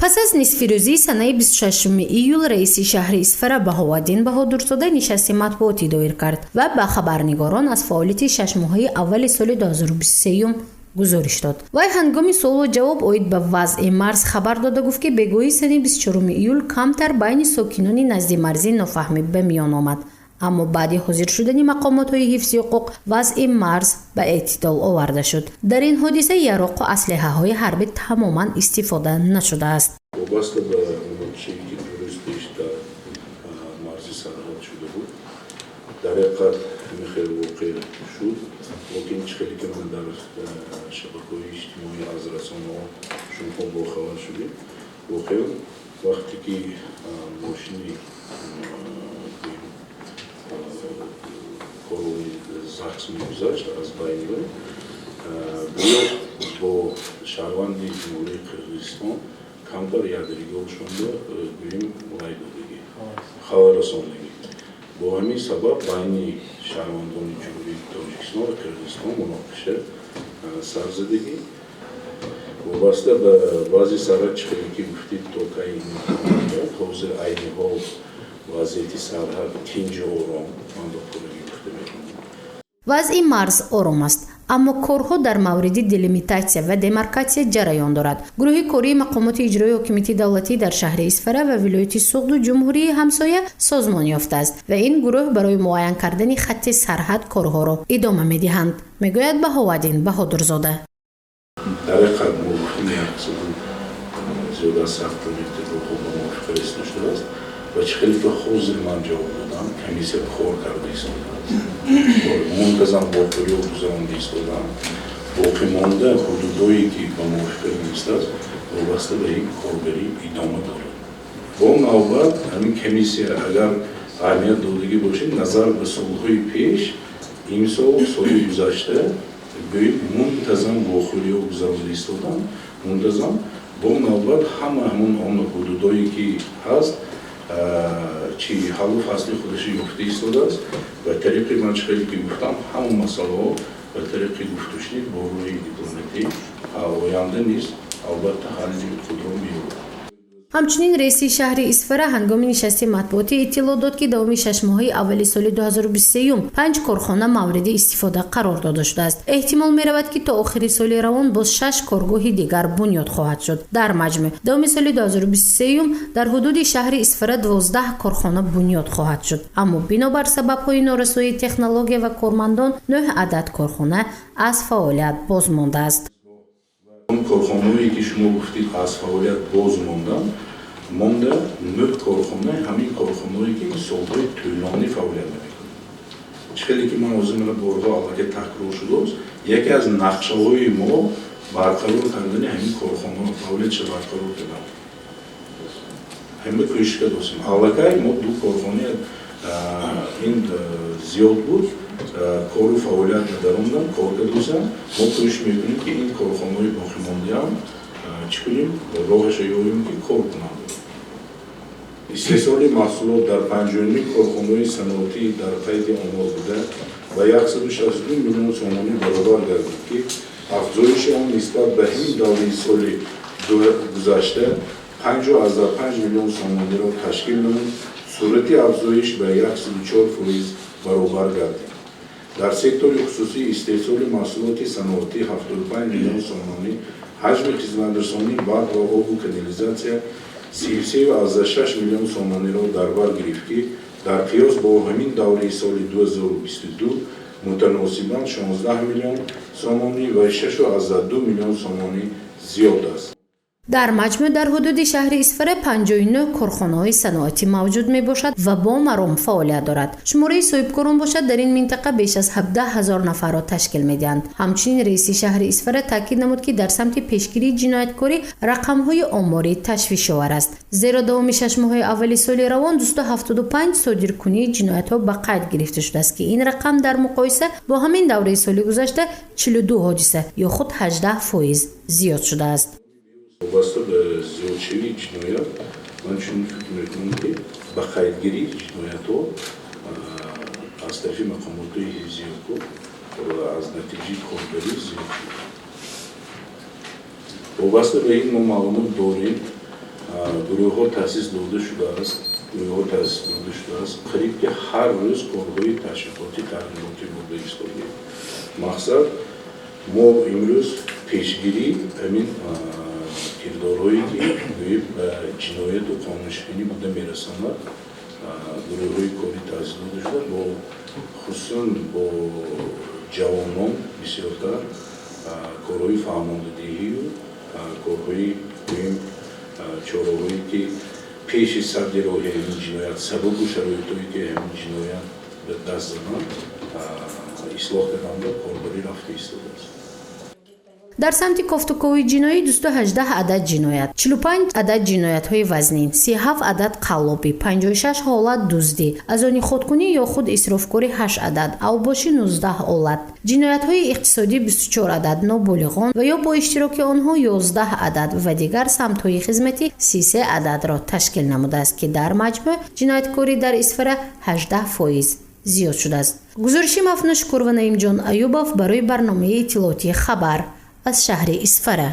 Пас аз нисфирӯзии санаи 26 июл раиси шаҳри Исфара Баҳоваддин Баҳодурзода нишасти матбуотӣ доир кард ва ба хабарнигорон аз фаъолияти 6 моҳаи аввали соли 2023 гузориш дод. Вай ҳангоми суолу ҷавоб оид ба вазъи марз хабар дода гуфт, ки бегоҳии санаи 24 июл камтар байни сокинони наздимарзӣ нофаҳмӣ ба миён омад, аммо баъди ҳозир шудани мақомотҳои ҳифзи ҳуқуқ вазъи марз ба эътидол оварда шуд. Дар ин ҳодиса яроқу аслиҳаҳои ҳарбӣ тамоман истифода нашудааст. Вобаста ба муноқишае, ки 2 рӯз пеш дар марзи сарҳад шуда буд, дар ҳақиқат ҳамин хел воқеъ шуд, лекин чӣ хеле ки ман дар шабакаҳои иҷтимоӣ, аз расонаҳо шумоҳо бохабар шудем, воқеан вақте ки мошини корвони ЗАГС мегузашт аз байни вай, гӯё бо шаҳрванди Ҷумҳурии Қирғизистон камтар якдигаршонда, гӯем, вай додагӣ, хабаррасондагӣ. Бо ҳамин сабаб байни шаҳрвандони Ҷумҳурии Тоҷикистон ва Қирғизистон муноқиша сар задагӣ. Вобаста ба вазъи сарҳад, чӣ хеле ки гуфтед, то кай, ҳозир айни ҳол вазъияти сарҳад тинҷу ором, ман ба пуррагӣ гуфта метавонам. Вазъи марз ором аст, аммо корҳо дар мавриди делимитатсия ва демаркатсия ҷараён дорад. Гурӯҳи кории мақомоти иҷроии ҳокимияти давлатӣ дар шаҳри Исфара ва вилояти Суғду ҷумҳурии ҳамсоя созмон ёфтааст ва ин гурӯҳ барои муайян кардани хатти сарҳад корҳоро идома медиҳанд, мегӯяд Баҳоваддин Баҳодурзода. Дар ҳақиқат мо гуфтем, 100 зиёда аз 100 километр роҳҳо ба мувофиқа расида шудааст ва чӣ хеле ки ҳозир ман ҷавоб додам, комиссия кор карда истодааст, мунтазам вохӯриҳо гузаронда истодаам. Боқимонда ҳудудое, ки ба мувофиқа нестааст, вобаста ба ин корбарӣ идома дорад. Бо навбат ҳамин комиссия, агар аҳамият додагӣ бошед, назар ба солҳои пеш, имсол, соли гузашта, гӯем, мунтазам вохӯриҳо гузаронда истоданд, мунтазам. Бо навбат ҳама ҳамон он ҳудудое, ки ҳаст, чи ҳаллу фасли худашо ёфта истодааст ва тариқи, ман чӣ хеле ки гуфтам, ҳама масъалаҳо ба тариқи гуфтушунид бо рӯҳи дипломатӣ оянда низ албатта ҳалли худро меёбад. Ҳамчунин раиси шаҳри Исфара ҳангоми нишасти матбуотӣ иттилоъ дод, ки давоми 6 моҳаи аввали соли 2023 панҷ корхона мавриди истифода қарор дода шудааст. Эҳтимол меравад, ки то охири соли равон боз шаш коргоҳи дигар бунёд хоҳад шуд. Дар маҷмӯъ давоми соли 2023 дар ҳудуди шаҳри Исфара 12 корхона бунёд хоҳад шуд, аммо бинобар сабабҳои норасоии технология ва кормандон нӯҳ адад корхона аз фаъолият боз мондааст. Он корхонаое, ки шумо гуфтед, аз фаъолият боз монданд, монда нӯҳ корхона, ҳамин корхонаое, ки солҳои тӯлонӣ фаъолият намекунанд. Чӣ хеле ки ман ҳозир мана борҳо аллакай такрор шудааст, яке аз нақшаҳои мо барқарор кардани ҳамин корхонаҳо, фаъолиятша барқарор кардан. Ҳама кӯшиш кардосем. Аллакай мо ду корхона, ин зиёд буд, кору фаъолият надаромдан, кор кардосам. Мо кӯшиш мекунем, ки ин корхонаҳои боқимондаам чӣ кунем, роҳаша ёбем, ки кор кунанд. Истеҳсоли маҳсулот дар 59 корхонаҳои саноатӣ дар қайди омор буда, ба 162 миллион сомонӣ баробар гардид, ки афзоиши он нисбат ба ҳамин давраи соли гузашта 5,5 миллион сомониро ташкил намуд. Суръати афзоиш ба 104% баробар гардид. Дар сектори хусусӣ истеҳсоли маҳсулоти саноатӣ 75 миллион сомонӣ, ҳаҷми хизматрасонии барқ ва обу канализатсия 33,6 миллион сомониро дар бар гирифт, ки дар қиёс бо ҳамин давраи соли 2022 мутаносибан 16 миллион сомонӣ ва 6,2 миллион сомонӣ зиёд аст. Дар маҷмӯъ дар ҳудуди шаҳри Исфара 59 корхонаҳои саноатӣ мавҷуд мебошад ва бо маром фаъолият дорад. Шумораи соҳибкорон бошад, дар ин минтақа беш аз 17 ҳазор нафарро ташкил медиҳанд. Ҳамчунин раиси шаҳри Исфара таъкид намуд, ки дар самти пешгирии ҷинояткорӣ рақамҳои оморӣ ташвишовар аст, зеро давоми 6 моҳаи аввали соли равон 275 содиркунии ҷиноятҳо ба қайд гирифта шудааст, ки ин рақам дар муқоиса бо ҳамин давраи соли гузашта 42 ҳодиса ё худ 18% зиёд шудааст. Вобаста ба зиёдшавии ҷиноят, ман чунин фикр мекунам, ки ба қайдгирии ҷиноятҳо аз тарафи мақомотҳои ҳифзи ҳуқуқ аз натиҷаи корбарӣ зиёд шуд. Вобаста ба ин мо маълумот дорем. Гурӯҳҳо таъсис дода шудааст, гурӯҳҳо таъсис дода шудааст. Қариб ки ҳар рӯз корҳои ташвиқотӣ, таълимотӣ бурда истодем. Мақсад мо имрӯз пешгирӣ ҳамин кирдорҳое, ки гӯем, ба ҷинояту қонуншиканӣ буда мерасонад. Гурӯҳҳои корӣ таъсис дода шуда, бо хусусан бо ҷавонон бисёртар корҳои фаҳмондадиҳию корҳои, гӯем, чораҳое, ки пеши садди роҳи ҳамин ҷиноят, сабабу шароитое, ки ҳамин ҷиноят ба даст зананд, ислоҳ карданда корбарӣ рафта истодааст. Дар самти кофтукови ҷиноӣ 218 адад ҷиноят, 45 адад ҷиноятҳои вазнин, 37 адад қаллобӣ, 56 ҳолат дуздӣ, аз они худкунӣ ё худ исрофкорӣ 8 адад, авбошӣ 19 ҳолат, ҷиноятҳои иқтисодӣ 24 адад, ноболиғон ва ё бо иштироки онҳо 11 адад ва дигар самтҳои хизматӣ 33 ададро ташкил намудааст, ки дар маҷмӯъ ҷинояткорӣ дар Исфара 18% зиёд шудааст. Гузориши Мафнуш Шукур ва Наимҷон Аюбов барои барномаи иттилоотии «Хабар» аз шаҳри Исфара.